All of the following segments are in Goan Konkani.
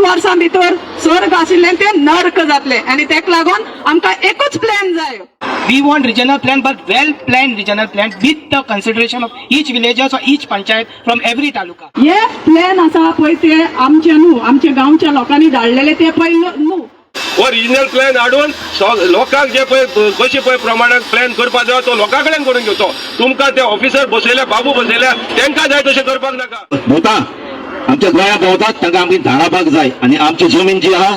वर्सां भितर स्वर्ग आशिल्लें तें नर्क जातलें आनी तेका लागून आमकां एकूच प्लॅन जाय. We want regional plan, but well planned regional plan with the consideration of each villagers or each panchayat from every taluka. हे प्लॅन आसा पळय ते आमचे न्हू, आमच्या गांवच्या लोकांनी धाडलेले ते पळय न्हू. हो रिजनल प्लॅन हाडून लोकांक जे पळय कशे पळय प्रमाणात प्लॅन करपाक जाय तो लोकां कडेन करून घेवचो. तुमकां ते ऑफिसर बसयल्या, बाबू बसयल्या, तांकां जाय तशें करपाक नाका. भोंवता, आमच्या गोंया भोंवतात, तांकां आमची झाडां जाय आनी आमची जमीन जी आहा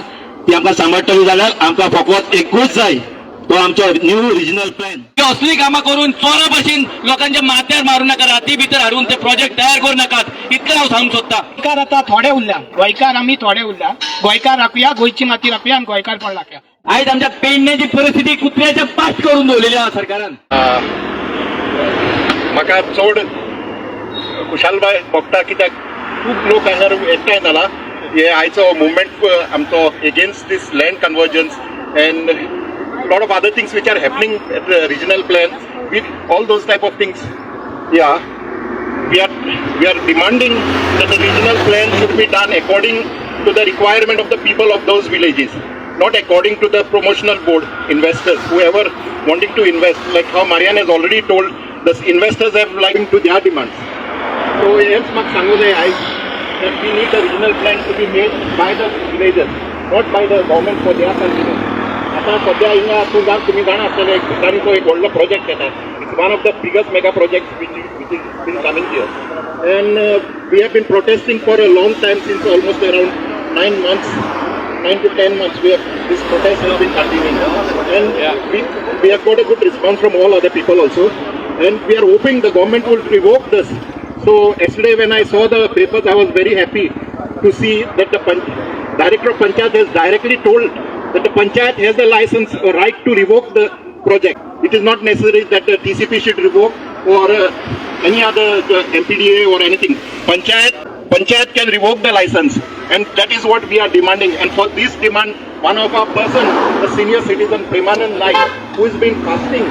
ती आमकां सांबाळटली जाल्यार आमकां फकत एकूच जाय, तो आमचो न्यू रिजनल प्लॅन. असली कामां करून चोरा भशेन लोकांच्या माथ्यार मारू नाका. राती भितर हाडून ते प्रोजेक्ट तयार करू नाकात, इतलें हांव सांगूंक सोदतां. गोंयकार आता थोडे उरल्या. गोंयकार आमी थोडे उरल्या. गोंयकार राखुया, गोंयची माती राखुया आनी गोंयकारपण राखुया. आयज आमच्या पेडण्याची परिस्थिती कुत्र्याच्या पाट करून दवरलेली आहा सरकारान. म्हाका चड खुशालबाय भोगता, कित्याक खूब लोक हांगार एकठांय जाला. हे आयचो मुवमेंट आमचो against this land conversions and lot of other things which are happening at the regional plan with all those type of things. Yeah, we are demanding that the regional plan should be done according to the requirement of the people of those villages, not according to the promotional board investors, whoever wanting to invest. Like how Marian has already told, the investors have like to their demands. So हेच म्हाका सांगू जाय आयज that we need the regional plan to be made by the villagers, not by the government for their convenience. आतां सद्या हिंगा तूं जाण, तुमी जाणा आसतले, एक अदानीचो एक व्हडलो प्रोजेक्ट येता. It's one of the biggest mega project which is been coming here, and we have been protesting for a long time, since almost around 9 months, 9 to 10 months, we have this protest has been continuing, and we have got a good response from all other people also, and we are hoping the government will revoke this. So yesterday when I saw the papers, I was very happy to see that the director of Panchayat has directly told that the Panchayat has the license or right to revoke the project. It is not necessary that the TCP should revoke or any other MPDA or anything. Panchayat can revoke the license, and that is what we are demanding. And for this demand, one of our person, the senior citizen Premanand Naik, who has been fasting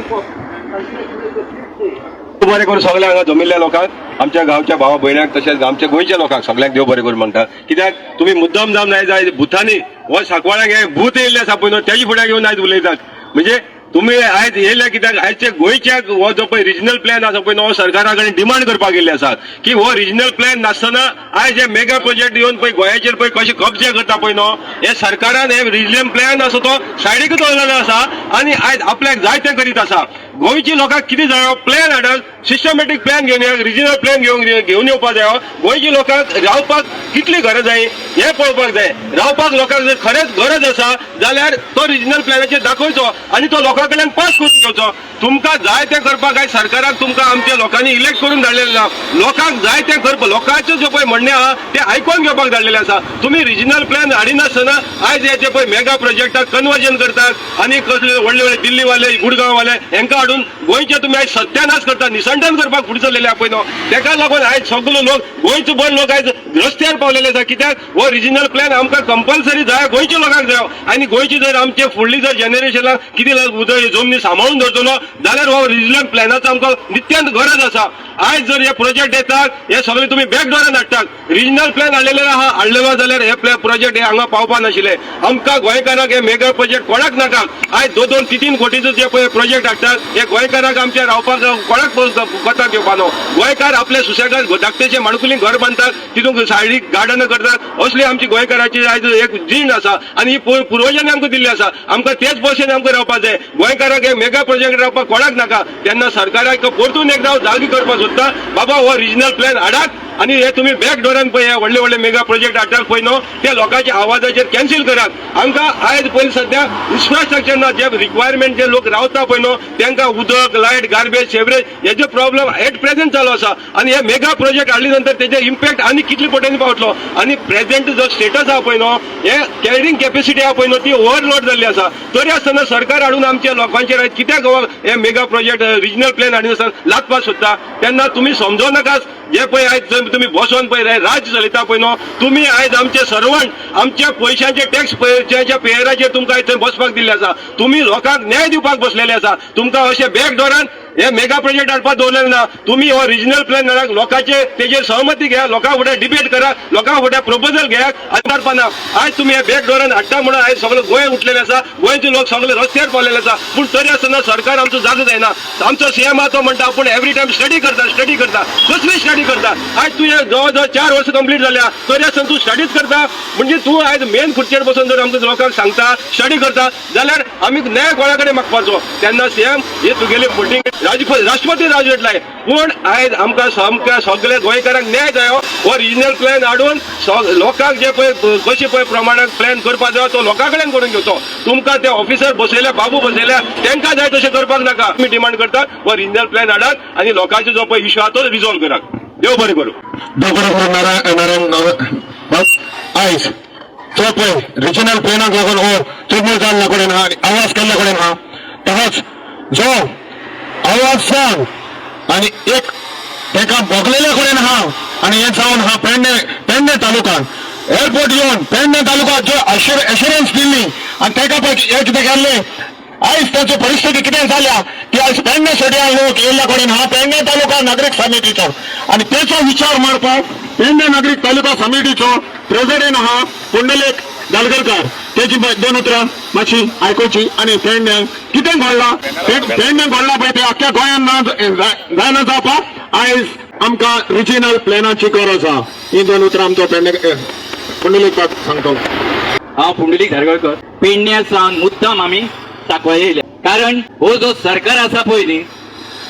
for continuously the fifth day. बरें करूं सगळ्या हांगा जमिल्ल्या लोकांक, आमच्या गांवच्या भावा भयणांक, तशेंच आमच्या गोंयच्या लोकांक सगळ्यांक देव बरें करूं म्हणटा. कित्याक तुमी मुद्दम जावन नाय जाय भुतांनी हो सांकवाळ्याक हे भूत येयल्ले आसा पळय न्हू, तेजे फुड्याक येवन आयज उलयतात. म्हणजे तुमी आयज येयले कित्याक? आयचे गोंयच्या हो जो पळय रिजनल प्लॅन आसा पळय न्हू, हो सरकारा कडेन डिमांड करपाक गेल्ले आसात की हो रिजनल प्लॅन नासतना आयज हे मेगा प्रोजेक्ट येवन पळय गोंयाचेर पळय कशे कब्जे करता पळय न्हू, हे सरकारान हे रिजनल प्लॅन आसा तो सायडीकच दवरलेलो आसा आनी आयज आपल्याक जाय तें करीत आसा. गोंयची लोकांक कितें जायो? प्लॅन हाडत, सिस्टमॅटीक प्लॅन घेवन येवप, रिजनल प्लॅन घेवन घेवन येवपाक जायो. गोंयची लोकांक रावपाक कितली गरज जाय हें पळोवपाक जाय. रावपाक लोकांक जर खरेंच गरज आसा जाल्यार तो रिजनल प्लॅनाचेर दाखोवचो आनी तो लोकां कडल्यान पास करून घेवचो. तुमकां जाय तें करपाक आयज सरकाराक तुमकां आमच्या लोकांनी इलेक्ट करून धाडलेलें ना. लोकांक जाय तें करपाक, लोकांचें जें पळय म्हणणें आहा तें आयकोन घेवपाक धाडलेलें आसा. तुमी रिजनल प्लॅन हाडिनासतना आयज हे जे पळय मेगा प्रोजेक्टाक कन्वर्जन करतात आनी कसले व्हडले व्हडले दिल्लीवाले, गुडगांववाले हेंकां हाडून गोंयचे तुमी आयज सत्यानाश करता, निसंटन करपाक फुडें सरलेले आहा पळय न्हू, तेका लागून आयज सगलो लोक, गोंयचो भर लोक आयज रस्त्यार पावलेले आसा. कित्याक हो रिजनल प्लॅन आमकां कंपल्सरी जाय, गोंयच्या लोकांक जाय. आनी गोंयची जर आमचे फुडली जर जनरेशनाक कितें उदक जमनी सांबाळून दवरतलो जाल्यार हो रिजनल प्लॅनाचो आमकां नित्यांत गरज आसा. आयज जर हे प्रोजेक्ट येतात, हे सगळे तुमी बॅकडोरान हाडटात. रिजनल प्लॅन हाडलेले आहा, हाडलेलो जाल्यार हे प्रोजेक्ट हे हांगा पावपा नाशिल्ले. आमकां गोंयकारांक हे मेगा प्रोजेक्ट कोणाक नाका. आयज दोन दोन तीन तीन कोटीचो जे पळय प्रोजेक्ट हाडटात, हे गोंयकारांक आमच्या रावपाक कोणाक कोताक घेवपा न्हू. गोंयकार आपल्या सुशेगाद धाकटेचे माणकुली घर बांदतात, तितूंत सायडीक गार्डन करतात. असली आमची गोंयकाराची आयज एक जीण आसा आनी ही पुर्वजांनी आमकां दिल्ली आसा. आमकां तेच भशेन आमकां रावपाक जाय. गोंयकारांक हे मेगा प्रोजेक्ट रावपाक कोणाक नाका. तेन्ना सरकाराक परतून एकदां जागी करपाक सोदता, बाबा हो रिजनल प्लॅन हाडात आनी हे तुमी बॅक डोरान पळय हे व्हडले व्हडले मेगा प्रोजेक्ट हाडटात पळय न्हू, ते लोकांच्या आवाजाचेर कॅन्सील करात. आमकां आयज पयलीं सद्या इन्फ्रास्ट्रक्चर ना. जे रिक्वायरमेंट, जे लोक रावता पळय न्हू, तांकां उदक, लायट, गार्बेज, सेवरेज हेजो प्रॉब्लम एट प्रेझेंट चालू आसा. आनी हे मेगा प्रोजेक्ट हाडले नंतर तेजे इम्पॅक्ट आनी कितले पटींनी पावतलो. आनी प्रेझेंट जो स्टेटस आहा पळय न्हू, हे कॅरिंग कॅपॅसिटी आहा पळय न्हू, ती ओव्हरलोड जाल्ली आसा. तरी आसतना सरकार हाडून आमच्या लोकांचेर आयज कित्याक हे मेगा प्रोजेक्ट रिजनल प्लॅन हाडून आसतना लादपाक सोदता, तेन्ना तुमी समजो नाका. जे पळय आयज जर तुमी बसोन पळय राज्य चलयता पळय न्हू, तुमी आयज आमचे सर्वंट. आमच्या पयशांचे टॅक्स पेयराचेर तुमकां आयज थंय बसपाक दिल्ले आसा. तुमी लोकांक न्याय दिवपाक बसलेले आसा. तुमकां अशें बॅक डोरान हे मेगा प्रोजेक्ट हाडपाक दवरलेले ना. तुम्ही हो रिजनल प्लॅन लोकांचे तेजेर सहमती घ्या, लोकां फुडें डिबेट करा, लोकां फुडें प्रपोजल घेया आनी हाडपा ना. आयज तुमी हे बॅक डोरान हाडटा म्हणून आयज सगळे गोंय उठलेले आसा, गोंयचे लोक सगळे रस्त्यार पावलेले आसा. पूण तरी आसतना सरकार आमचो जागो जायना. आमचो सीएम आहा तो म्हणटा आपूण एवरी टायम स्टडी करता, स्टडी करता. कसली स्टडी करता? आयज तुवें जवळ जवळ 4 वर्सां कंप्लीट जाल्या, तरी आसतना तूं स्टडीच करता. म्हणजे तूं आयज मेन खुर्चेर बसून जर आमकां लोकांक सांगता स्टडी करता जाल्यार आमी न्याय कोणा कडेन मागपाचो? तेन्ना सीएम ही तुगेली फटींग राष्ट्रपती राजवट लाय. पूण आयज आमकां सामक्या सगल्या गोंयकारांक न्याय जायो. हो रिजनल प्लॅन हाडून लोकांक जे पळय कशे पळय प्रमाणात प्लॅन करपाक जाय तो लोकां कडेन करून घेवचो. तुमकां ते ऑफिसर बसयल्या, बाबू बसयल्या, तांकां जाय तशें करपाक नाका. आमी डिमांड करतात हो रिजनल प्लॅन हाडात आनी लोकांचो जो पळय इश्यू आहा तो रिजॉल्व करात. देव बरें करूं. डॉक्टर नारायण, आयज जो पळय रिजनल प्लॅनाक लागून हो चुरमूर जाल्ल्या कडेन आहा आनी आवाज केल्ल्या कडेन आहा, तसोच जो आवाज जावन आनी एक तेका भोगलेल्या कडेन आहा आनी हें जावन आहा पेडणे पेडणे तालुक्यान एअरपोर्ट येवन पेडणे तालुक्यात जो एश्युरन्स दिल्ली आनी तेका पळय हें कितें केल्लें. आयज ताची परिस्थिती कितें जाल्या ती आयज पेडणे शेड्यां लोक येयल्ल्या कडेन आहा पेडणे तालुका नागरीक समितीचो आनी तेचो विचार मारपाक पेडणे नागरीक तालुका समितीचो प्रेसिडेंट आहा पुंडलीक दालगरकार. तेजी दोन उतरां मातशी आयकुची आनी पेडण्याक कितें घडलां, पेडण्याक घडलां पळय तें आख्ख्या गोंयांत ना जायना जावपाक आयज आमकां रिजिनल प्लॅनाची गरज आहा. ही दोन उतरां आमचो पेडणे पुंडलीक बाब सांगतो. हांव पुंडलीक धारगळकर. पेडण्या सावन मुद्दाम आमी सांकवाळे येयले, कारण हो जो सरकार आसा पळय न्ही,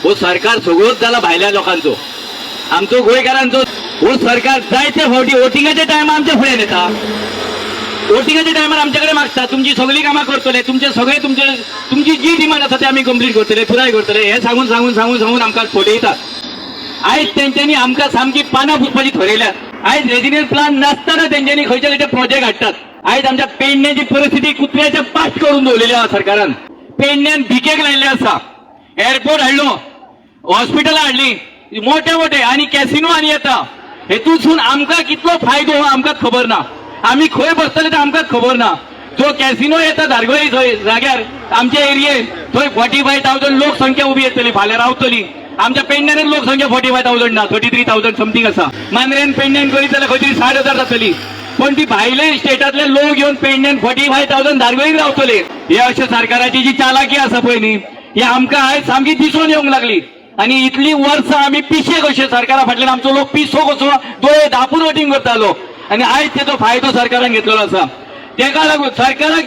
हो सरकार सगळोच जाला भायल्या लोकांचो, आमचो गोंयकारांचो. हो सरकार जायते फावटी वोटिंगाच्या टायमार आमच्या फुड्यान येता, वोटिंगाच्या टायमार आमचे कडेन मागता, तुमची सगळीं कामां करतले, तुमचे सगळे तुमचे तुमची जी डिमांड आसा ते आमी कंप्लीट करतले, पुराय करतले, हे सांगून सांगून सांगून सांगून आमकां फटयतात. आयज तेंच्यांनी आमकां सामकी पानां पुसपाची थरयल्यात. आयज रेजिनल प्लान नासतना तेंच्यांनी खंयचे खंयचे प्रोजेक्ट हाडटात. आयज आमच्या पेडण्याची परिस्थिती कुत्र्याच्या पाट करून दवरलेली आहा सरकारान. पेडण्यान भिकेक लायिल्ले आसा. एअरपोर्ट हाडलो, हॉस्पिटलां हाडली मोठे मोठे आनी कॅसिनो आनी येता. हेतूनसून आमकां कितलो फायदो हो आमकां खबर ना. आमी खंय बसतले ते आमकां खबर ना. जो कॅसिनो येता धारगळी थंय जाग्यार आमच्या एरियेन थंय 45,000 लोकसंख्या उबी येतली, फाल्यां रावतली. आमच्या पेडण्यानच लोकसंख्या 45,000 ना, 33,000 समथींग आसा. मांद्रेन पेडण्यान करीत जाल्यार खंय तरी 60,000 जातली. पण ती भायले स्टेटांतले लोक येवन पेडण्यान 45,000 धारगळीन रावतले. हे अशे सरकाराची जी चालाकी आसा पळय न्ही, ही आमकां आयज सामकी दिसून येवंक लागली. आनी इतली वर्सां आमी पिशे कशे सरकारा फाटल्यान, आमचो लोक पिसो कसो दोळे धापून वोटींग करतालो आनी आयज तेचो फायदो सरकारान घेतलेलो आसा. तेका लागून सरकाराक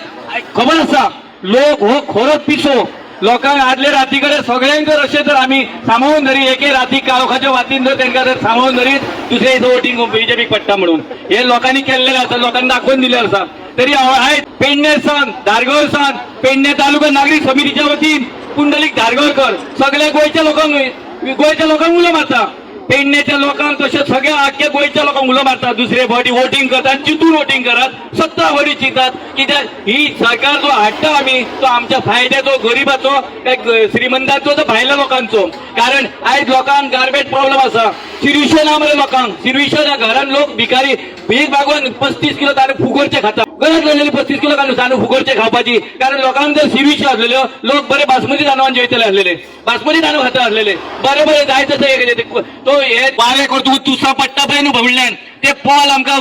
खबर आसा लोक हो खरोच पिसो. लोकांक आदले राती कडेन सगळ्यांक जर अशें जर आमी सांबाळून धरी, एके राती काळोखाच्या वातीन जर तांकां जर सांबाळून धरीत दुसरे दिसा वोटींग बीजेपीक पडटा म्हणून हे लोकांनी केल्लेलें आसा, लोकांनी दाखोवन दिलें आसा. तरी हांव आयज पेडणे सावन, धारगळ सावन, पेडणे तालुका नागरीक समितीच्या वतीन पुंडलीक धारगळकर सगळ्या गोंयच्या लोकांक उलो मारता. पेडण्याच्या लोकांक तशें सगळ्या आख्ख्या गोंयच्या लोकांक उलो मारता, दुसरे फावटी वोटींग करतात, चिंतून वोटींग करात, 17 फावटी चिंतात. कित्याक ही सरकार जो हाडटा आमी तो आमच्या फायद्याचो, गरिबाचो काय श्रीमंतांचो तो भायल्या लोकांचो? कारण आयज लोकांक गार्बेज प्रॉब्लम आसा, शिरविश्यो ना मरे लोकांक, शिरविश्यो ना. घरान लोक भिकारी भीक मागून 35 किलो तांदूळ फुगरचे खाता. गरज लागलेली 35 किलो तांदूळ फुगरचे खावपाची? कारण लोकांक जर शिरविश्यो आसलेल्यो, लोक बरे बासमती तांदळान जेवतले आसलेले, बासमती तांदूळ खाता आसलेले, बरे बरे जाय तसं तो हे वारें करतकूच तुसा पडटा पळय न्हू फुडल्यान, ते पोल आमकां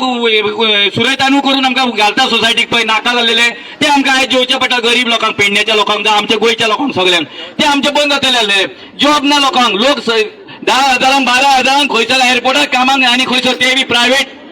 सुरय तांदूळ करून आमकां घालता सोसायटीक पळय, नाका जाल्लेले ते आमकां आयज जेवचे पडटा गरीब लोकांक, पेडण्याच्या लोकांक जावं आमच्या गोंयच्या लोकांक सगल्यांक. ते आमचे बंद जातले आसले. जॉब ना लोकांक. लोक 10 हजारांक, 12 हजारांक खंयसर एअरपोर्टार कामाक आनी खंयसर ते बी प्रायव्हेट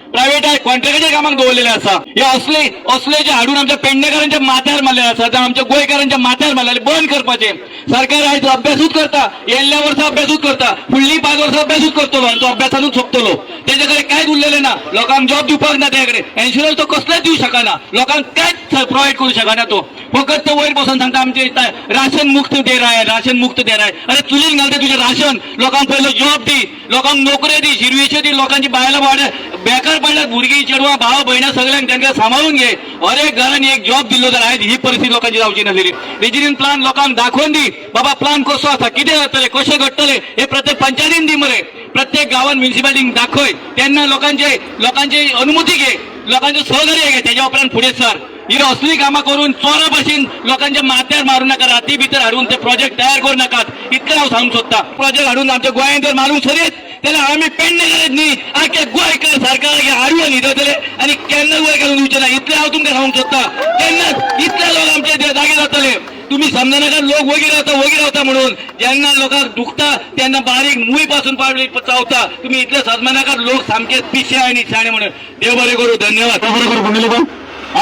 कॉन्ट्रॅक्टाच्या कामाक दवरलेले आसा. हे असले असले जे हाडून आमच्या पेडणेकारांच्या माथ्यार मारलेले आसा, जावं आमच्या गोंयकारांच्या माथ्यार मारलेले, बंद करपाचे. सरकार आयज अभ्यासूच करता, येयल्ल्या वर्सा अभ्यासूच करता, फुडली 5 वर्सां अभ्यासूच करतलो आनी तो अभ्यासानूच सोंपतलो. तेजे कडेन कांयच उरलेलें ना. लोकांक जॉब दिवपाक ना तेजे कडेन, इन्शुरन्स तो कसलेच दिवंक शकना, लोकांक कांयच प्रोवायड करूंक शकना. तो फकत तो वयर बसून सांगता आमचे राशन मुक्त दे रहा है, राशन मुक्त दे रहा है. अरे, चुलीन घालते तुझे राशन. लोकांक पयलो जॉब दी, लोकांक नोकऱ्यो दी, शिरविश्यो दी. लोकांची बायलां वाड बेकार पडल्यात, भुरगीं चेडवां भाव भयणां सगळ्यांक तांकां सांबाळून घे. हर एक घरान एक जॉब दिल्लो जाल्यार आयज ही परिस्थिती लोकांची जावची नासलेली. रिजनल प्लान लोकांक दाखोवन दी, बाबा प्लान कसो आसा, कितें जातलें, कशें घडटलें, हे प्रत्येक पंचायतीन दी मरे, प्रत्येक गांवान म्युनिसिपालिटीन दाखय. तेन्ना लोकांचे लोकांची अनुमती घे, लोकांचे सहकार्य घे, तेज्या उपरांत फुडें सर. ही असली कामां करून चोरा भशेन लोकांच्या माथ्यार मारू नाका, राती भितर हाडून ते प्रोजेक्ट तयार करू नाकात, इतलें हांव सांगूंक सोदता. प्रोजेक्ट हाडून आमच्या गोंयांत जर मारूंक सोदीत जाल्यार आमी पेडणेकार न्ही, आख्या गोंयकार सरकाराक आडवो न्हिदतले आनी केन्ना वयर घालून दिवचे ना, इतलें हांव तुमकां सांगूंक सोदता. केन्नाच इतले लोक आमचे जागे जातले. तुम्ही समजा लोक वगी रावता वगी रावता म्हणून, जेन्ना लोकांक दुखता तेन्ना बारीक मूय पासून पावली चावता. तुम्ही इतले सजमानाकात, लोक सामके पिशे आनी शाणे म्हणून. देव बरें करूं, धन्यवाद. बरोबर पुंडलीक,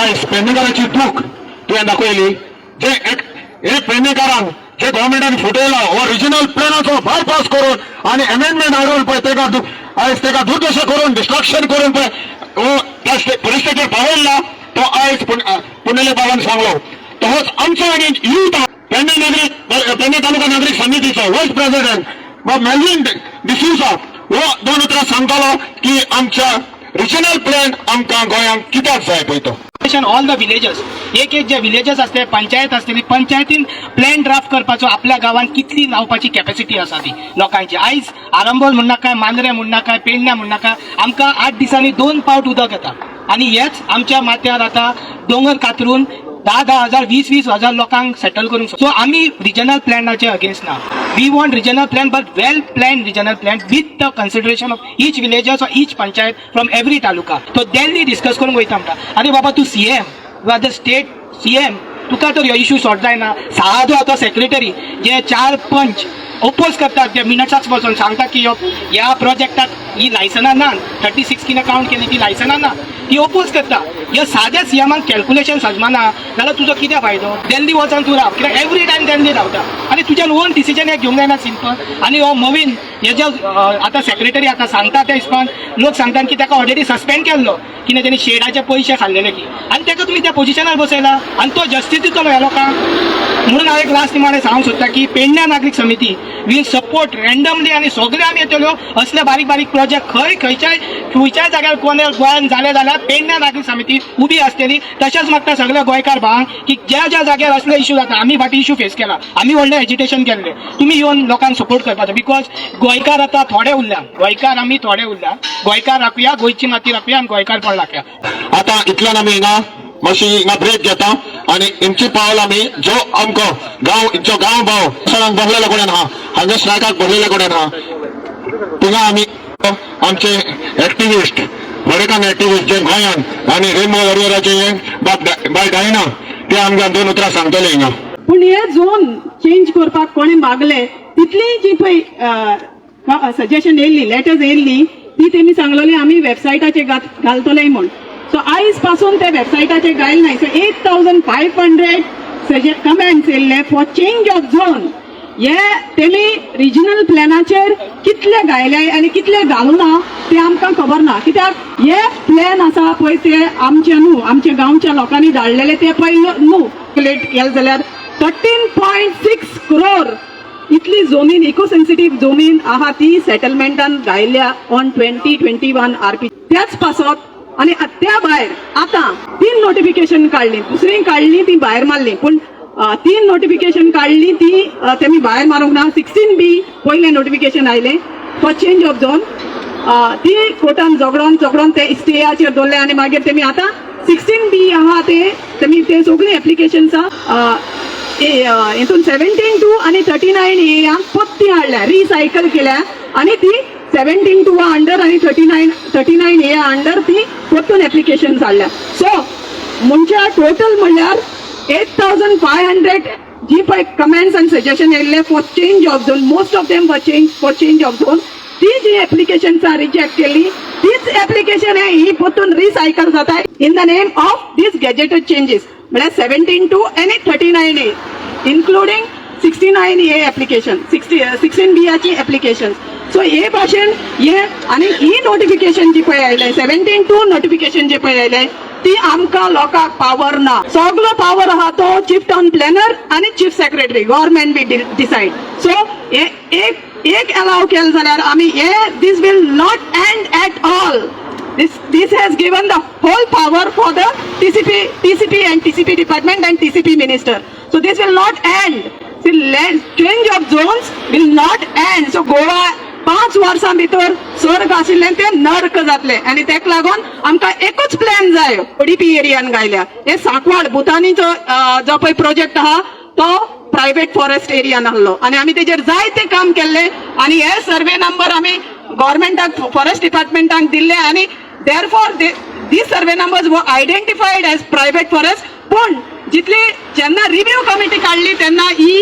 आयज पेडणेकाराची दूख तुवें दाखयली. जे एक हे पेडणेकारांक जे गव्हर्मेंटान फुटयला हो रिजनल प्लॅनाचो बायपास करून आनी अमेंडमेंट हाडून पळय तेका आयज तेका दुर्दशा करून, डिस्ट्रक्शन करून पळय हो त्या परिस्थितीर पावयला तो आयज पुंडलीक बाबान सांगलो. तसोच आमचो आनी युथ पेडणे नागरीक, पेडणे तालुका नागरीक समितीचो व्हायस प्रेसिडेंट मेल्विन डिसूजा हो दोन उतरां सांगतालो की आमच्या रिजनल प्लॅन आमकां गोंयांक कित्याक जाय पळय तो. ऑल the villages, एक एक जे विलेजस आसले, पंचायत आसतली, पंचायतीन प्लॅन ड्राफ्ट करपाचो, आपल्या गांवांत कितली लावपाची कॅपॅसिटी आसा ती लोकांची. आयज आरंबोल म्हणनाका, मांद्रे म्हणनाका, पेडण्या म्हणनाका, आमकां 8 दिसांनी दोन पावट उदक येता आनी हेच आमच्या माथ्यार आतां दोंगर कातरून 10-10 हजार, 20-20 हजार लोकांक सेटल करूंक. सो आमी रिजनल प्लॅनाचे अगेन्स्ट ना. We want regional plan, but well plan regional plan with the consideration of each villages or each panchayat from every taluka. तो दिल्ली डिस्कस करूंक वयता म्हणटा. अरे बाबा, तूं CM, you are the state CM, तुका तर ह्यो इशू सॉर्ट जायना. सादो आतां सेक्रेटरी जे चार पंच ओपोज करतात, जे मिनट्साक बसून सांगता की ह्यो ह्या प्रोजेक्टाक ही लायसनां ना, 36 कितें कावंट केली ती लायसनां ना, ती ओपोज करता. ह्या साद्या सीएमान कॅल्क्युलेशन सजमाना जाल्यार तुजो कितें फायदो? दिल्ली वचोन तूं राव, कित्याक एवरी टायम दिल्ली रावता आनी तुज्यान ओन डिसिजन एक घेवंक जायना सिंपल. आनी हो मोवीन हे जे आतां सेक्रेटरी आतां सांगता त्या हिसपान लोक सांगतात की ताका ऑलरेडी सस्पेंड केल्लो, कितें तेणी शेडाचे पयशे खाल्लेले की, आनी ताका तुमी त्या पोजिशनार बसयला आनी तो जस्टीस दितलो ह्या लोकांक म्हणून. हांव एक लास्ट निमाणें सांगूंक सोदता की पेडण्या नागरीक समिती वील सपोर्ट रँडमली आनी सगळे आमी येतल्यो. असले बारीक बारीक प्रोजेक्ट खंय खंयच्याय खंयच्याय जाग्यार कोणे गोंयांत जाले जाल्यार पेडण्या नागरीक समिती उबी आसतली. तशेंच म्हाका सगळे गोंयकार भावांक की ज्या ज्या जाग्यार असले इशू जाता, आमी फाटीं इशू फेस केला, आमी व्हडलें एजिटेशन केल्लें, तुमी येवन लोकांक सपोर्ट करपाचो, because गोंयकार आतां थोडे उरल्या. गोंयकार आमी थोडे उरल्या. गोंयकार राखुया, गोंयची माती राखुया आनी गोंयकारपण राखुया. आतां इतल्यान आमी हिंगा मातशी हिंगा ब्रेक घेता आनी इंची पावल आमी जो आमकां गांव इंचो गांव भाव सगळ्यांक बसलेले कडेन आहा, हांगा स्ट्रायकाक बसलेले कडेन आहा, थिंगा आमी आमचे एक्टिविस्ट, वडेकान एक्टिविस्ट जे गोंयान आनी रेनबो वॉरियराचे हे बाब बाय डायना, ते आमकां दोन उतरां सांगतले हिंगा. पूण हे झोन चेंज करपाक कोणें मागले तितली जी पळय सजेशन येयल्ली, लेटर्स येयल्ली, ती तेमी सांगलेली आमी वेबसायटाचेर घालतले म्हूण. सो आयज पासून ते वेबसायटाचेर घायल नाय. So 8500 comments येयल्ले फॉर चेंज ऑफ झोन. हे तेमी रिजनल प्लॅनाचेर कितले घायले आनी कितले घालूना ते आमकां खबर ना, कित्याक हे प्लॅन आसा पळय ते आमचे न्हू, आमच्या गांवच्या लोकांनी धाडलेले ते पळय न्हू. कॅल्क्युलेट केले जाल्यार 13.6 क्रोर इतली जमीन, इको सेन्सिटीव जमीन आहा ती सेटलमेंटान घायल्या ऑन 2021 आरपी. त्याच पासत आनी त्या भायर आतां तीन नोटिफिकेशन काडली. दुसरी काडली ती भायर मारली, पूण तीन नोटिफिकेशन काडली ती तेमी भायर मारूंक ना. 16B पयलें नोटिफिकेशन आयलें फॉर चेंज ऑफ झोन, ती कोर्टान झगडोन झगडोन ते स्टेयाचेर दवरले आनी मागीर तेमी आतां 16B आहा ते तेमी ते सगळीं एप्लिकेशन्सां हितून 17(2) आनी 39A पत्ती हाडल्या, रिसायकल केल्या आनी ती 17(2) अंडर आनी 39A under ती परतून एप्लिकेशन हाडल्या. सो म्हणजे टोटल म्हणल्यार 8500 जी पळय कमेंट्स आनी सजेशन येयल्ले for change of zone, most of them for change of zone, ती जी एप्लिकेशन्स रिजेक्ट केली तीच एप्लिकेशन ही परतून रिसायकल जाता in the name of this gazetted changes, म्हळ्यार 17(2) आनी 39A, including 69A application, 16Bयाची एप्लिकेशन. सो हे भाशेन हे आनी ही नोटिफिकेशन जी पळय आयले, 17(2) नोटिफिकेशन जे पळय आयले, ती आमकां लोकांक पावर ना. सगलो पावर आहा तो चीफ टावन प्लॅनर आनी chief secretary, government be decide. So हे एक एक अलाव केलें जाल्यार आमी हे this will not end at all. This has given the whole power for the TCP, TCP and TCP department and TCP minister. So this will not end. See, land, change of zones will not end. So Goa 5 वर्सां भितर स्वर्ग आशिल्लें तें नर्क जातलें. आनी तेका लागून आमकां एकूच प्लॅन जाय. ओडीपी एरियान गायल्या हे सांकवाळ भुतानीचो जो पळय प्रोजेक्ट आहा तो प्रायव्हेट फॉरेस्ट एरियान आहलो आनी आमी तेजेर जायते काम केल्ले आनी हे सर्वे नंबर आमी गव्हर्मेंटाक फॉरेस्ट डिपार्टमेंटाक दिल्ले आनी therefore these survey numbers were identified as private forest. पूण जितली जेन्ना रिव्यू कमिटी काडली तेन्ना ही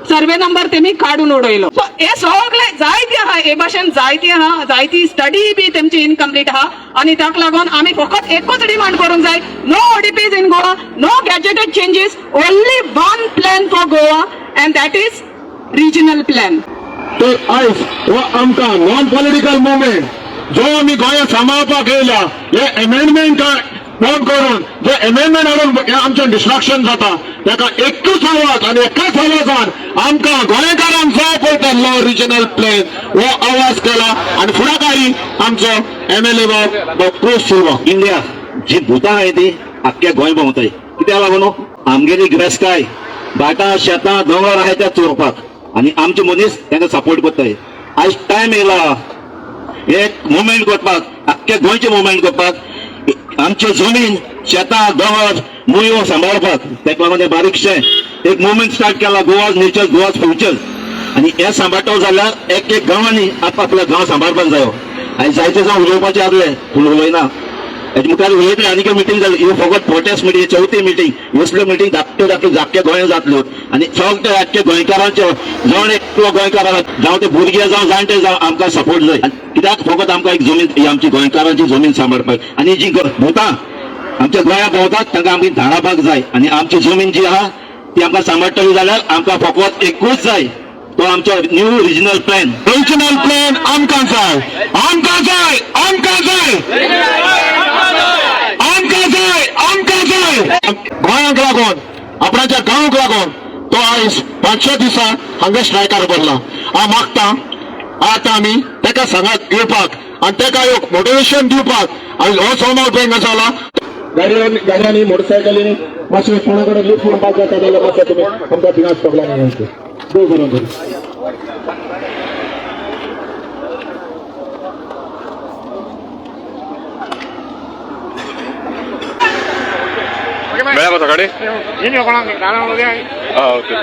सर्वे नंबर तेमी काडून उडयलो. सो हे सगळे जायते आहा हे भाशेन, जायते आहा, जायती स्टडी बी तेमची इनकम्प्लीट आहा आनी ताका लागून आमी फकत एकूच डिमांड करूंक जाय, no ODPs in Goa, no gazetted changes, only one plan for Goa and that is regional plan. तर आयज हो आमकां नॉन पॉलिटिकल मुवमेंट जो आमी गोंयांत सांबाळपाक येयल्या, हे एमेंडमेंट बंद करून जे एमेंडमेंट हाडून हे आमचें डिस्ट्रक्शन जाता, ताका एकूच आवाज आनी एकाच आवाजान आमकां गोंयकारांक जाय पळय तो नो रिजनल प्लॅन हो आवाज केला आनी फुडाकारी आमचो एमएलए बाब क्रूज सिल्वा. इंडिया जी भुतां आहाय ती आख्ख्या गोंय भोंवताय. कित्याक लागून आमगेली गिरेस्तकाय, भाटां शेतां दोंगर आहाय त्या चोरपाक आनी आमचे मनीस तांकां सपोर्ट करताय. आयज टायम येयला एक मुवमेंट करपाक, आख्ख्या गोंयचें मुवमेंट करपाक, आमचे जमीन शेतां दोंगर मुयो सांबाळपाक. ताका लागून हें बारीकशें एक मुवमेंट स्टार्ट केला, गोवाज नेचर गोवाज फ्युचर. आनी हें सांबाळटलो जाल्यार एक एक गांवांनी आपआपल्या गांव सांबाळपाक जायो. आनी जायते जावन उलोवपाचें आसलें पूण उलयना. हेजे मुखार उलयतले. आनी एक मिटींग जाली, ह्यो फकत प्रोटेस्ट मिटींग, चवथी मिटींग. असल्यो मिटींग धाकट्यो धाकट्यो आख्ख्या गोंयांत जातल्यो आनी सगळे आख्खे गोंयकारांच्यो, जण एकलो गोंयकार आहा, जावं ते भुरगे जावं जाणटे जावं, आमकां सपोर्ट जाय. कित्याक फकत आमकां एक जमीन, ही आमची गोंयकारांची जमीन सांबाळपाक आनी जी भुतां आमच्या गोंयांत भोंवतात तांकां आमची धाडावपाक जाय. आनी आमची जमीन जी आहा ती आमकां सांबाळटली जाल्यार आमकां फकत एकूच जाय, तो आमचो new regional plan. Regional plan आमकां जाय, आमकां जाय, आमकां जाय, आमकां जाय, आमकां जाय. गोंयांक लागून, आपणाच्या गांवाक लागून तो आयज 500 दिसा हांगा स्ट्रायकार भरला. हांव मागता आतां आमी ताका सांगात येवपाक आनी ताका एक मोटिवेशन दिवपाक आनी हो सोमार पळय हांगा जाला. गाडयांनी, मोटरसायकलींनी मातशें कोणा कडेन लिफ्ट म्हणपाक जाता जाल्यार मातशें तुमी आमकां थिंगाच सगळ्यांनी येवचें. देव बरें करूं. मेळ्ळा सकाळी. आं, ओके.